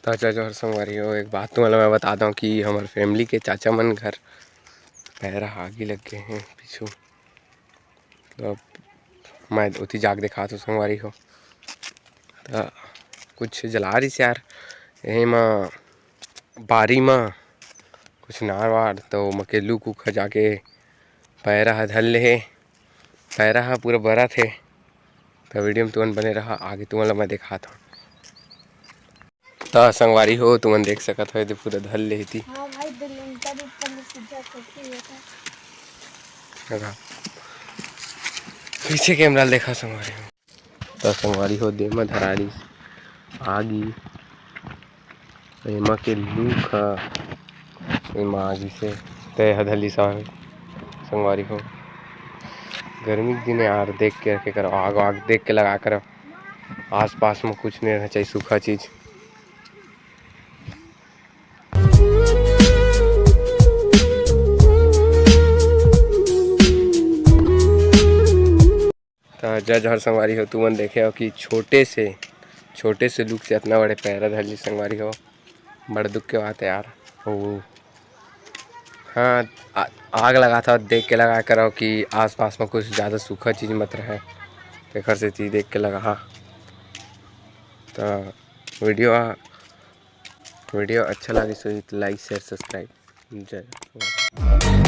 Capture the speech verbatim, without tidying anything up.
अच्छा, जोहार संगवारी हो, एक बात तुमन ला मैं बता दंव कि हमर family के चाचा मन घर पैरा ह आगी लग गे हे पीछू। तो अब मैं ओती जाके देखात हंव संगवारी हो। त कुछ जला रहिस यार, यही म बारी म कुछ नार वार, तो ओमा के लू कू ह जाके पैरा ह धर ले हे। पैरा ह पूरा बरत हे। त video म तुमन बने रहा, आगे तुमन ला मैं देखात हंव। त संगवारी हो, तुमन देख सकत हो, एदे पूरा धर ले हे ती। हाँ भाई, दे लेंटर ऊपर ले सीधा करके ये था। देखा, पीछे camera ल देखा संगवारी हो। त संगवारी हो, दे म धरा रहिस आगी, एमा के लू ह एमा आगी से तय ह धर लिस हवे संगवारी हो। गर्मी के दिन यार, देख के रखे करो, आग वाग देख के लगा करो। आसपास में कुछ नहीं रहना चाहिए सूखा चीज। त जय जोहार संगवारी हो, तुमन देखे हो कि छोटे से, छोटे से लू से इतना बड़े पैरा धर लिस संगवारी हो, बड़ दुख के बात है यार। ओ, हाँ, आ-, आग लगात हव, देख के लगा करो कि आसपास में कुछ ज़्यादा सूखा चीज़ मत रहे, तेखर सेती देख के लगा। त video, video अच्छा लागिस होही त like, share, subscribe। जय।